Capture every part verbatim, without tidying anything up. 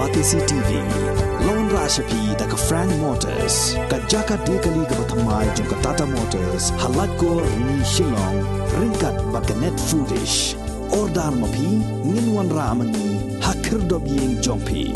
Batesi T V. Lawan rashapi da ka Frank Motors, ka jaka dekali kaba thymmai jong ka Tata Motors, ha Laitkor ni Shillong, ryngkat bad ka Net Foodish. Order ma phi, ngin wanrah ma ngi ha khyrdop ïing jong phi.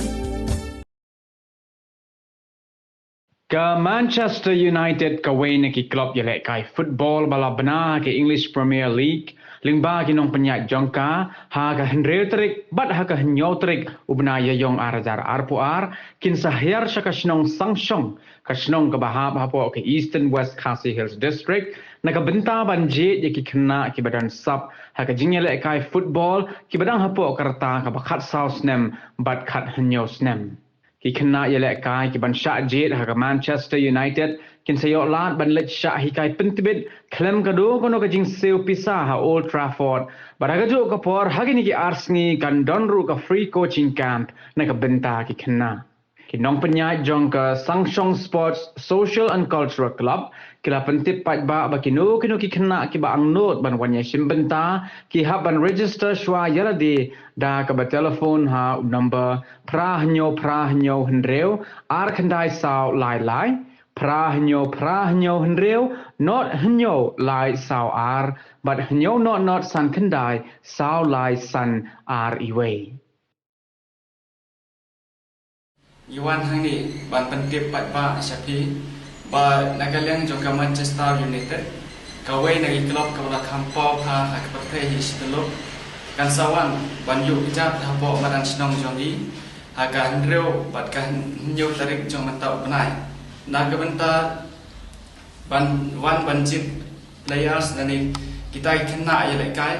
Ka Manchester United, kawei na ki klub ïalehkai football ba la bna ha ka English Premier League, lyngba ki nongpynïaid jong ka, ha ka hynriew tarik bad ha ka hynñiew tarik u bnai Ïaiong ar hajar arphew ar, kin sa hiar sha ka shnong Sangshong, ka shnong kaba hap hapoh ka Eastern West Khasi Hills District, na ka bynta ban jied ïa ki khynnah kiba don sap ha ka jingïalehkai football, kiba dang hapoh ka rta kaba khatsaw snem bad khathynñiew snem. Ki khynnah ïalehkai kiban shah jied ha ka Manchester United kin sa ïoh lad ban leit shah hikai pyntbit khlem ka duh kano ka jingsiew pisa ha Old Trafford. Bad ha kajuh ka por, ha kine ki ar sngi kan don ruh ka free coaching camp na ka bynta ki khynnah. Ki nongpynïaid jong ka Sangshong Sports Social and Cultural Club ki la pyntip paidbah ba kino kino ki khynnah kiba angnud ban wan ïashim bynta, ki hap ban register shuwa ïa lade da kaba telephone ha u number phra hynñiew phra hynñiew hynriew ar khyndai saw lai lai, phra hynñiew phra hynñiew hynriew, not hynñiew lai saw ar, bad hynñiew not not san khyndai saw lai san ar iwei. Ngi wan hangne ban pyntip paidbah sha phi ba na ka liang jong ka Manchester United, kawei na ki klub kaba la kham paw bha ha ka pyrthei hi shityllup, kan sa wan ban ïuh kjat hapoh madan shnong jong ngi ha ka hynriew bad ka hynñiew tarik jong mynta u bnai, na ka bynta ban wan ban jied players lane kita ki khynnah ïalehkai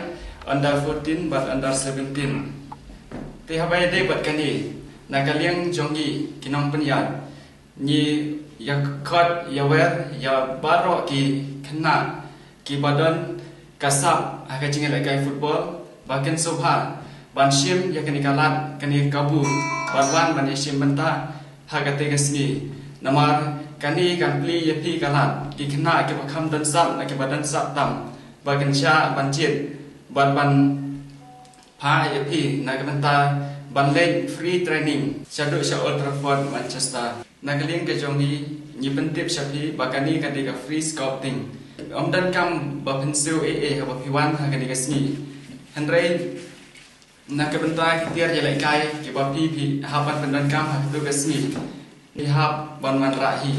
under fourteen bad under seventeen. Te haba ïadei bad kane, na ka liang jong ngi ki nongpynïaid, ngi ïa khot ïa wer ïa baroh ki khynnah kiba don ka sap ha ka jingïalehkai football ba kin sngewbha ban shim ïa kane ka lad, kane ka kabu, ban wan ban ïashim bynta ha katei ka sngi. Namar kane kan plie ïa phi ka lad, ki khynnah kiba kham don sap, na kiba don sap tam, ba kin shah ban jied bad ban phah ïa phi na ka bynta ban leit free training shaduh sha Old Trafford, Manchester. Na ka liang ka jong ngi, ngi pyntip sha phi ba kane ka dei ka free scouting. Ym donkam ba phin siew ei ei haba phi wan ha kane ka sngi. Hynrei na ka bynta ki tiar ïalehkai kiba phi phi hap ban pyndonkam ha katei ka sngi, phi hap ban wanrah hi.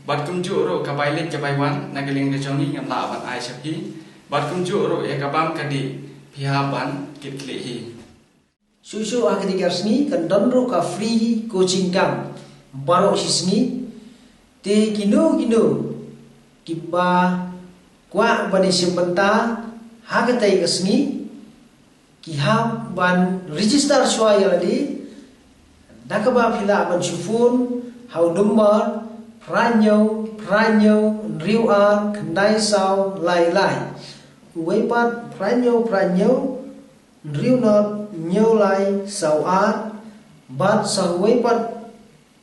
Bad kumjuh ruh ka bai leit ka bai wan, na ka liang ka jong ngi ngam lah ban ai sha phi. Bad kumjuh ruh ïa ka bam ka dih phi hap ban kit khlieh hi. Shuh shuh ha katei ka sngi kan don ruh ka free coaching camp baroh shi sngi. Te kino kino kiba kwah ban ïashim bynta ha katei ka sngi, ki hap ban register shuwa ïa lade da kaba phi lah ban shu phone ha u number phra hynñiew phra hynñiew hynriew ar khyndai saw lai lai. Uwei pat phra hynñiew phra hynñiew hynriew not hynñiew lai saw ar, bad sa uwei pat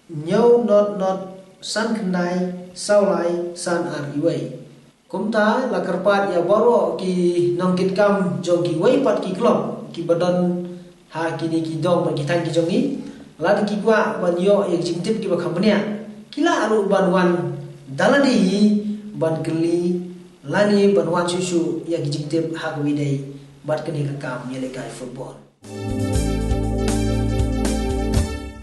hynñiew not not san khyndai saw lai san ar iwei. Kumta la kyrpad ïa baroh ki nongkitkam jong kiwei pat ki club kiba don ha kine ki dong bad ki thaiñ ki jong ngi, lada ki kwah ban ïoh ïa ki jingtip kiba kham bniah, ki lah ruh ban wan da lade hi ban kylli lane ban wan shuh shuh ïa ki jingtip ha kaba ïadei bad kane ka kam ïalehkai football.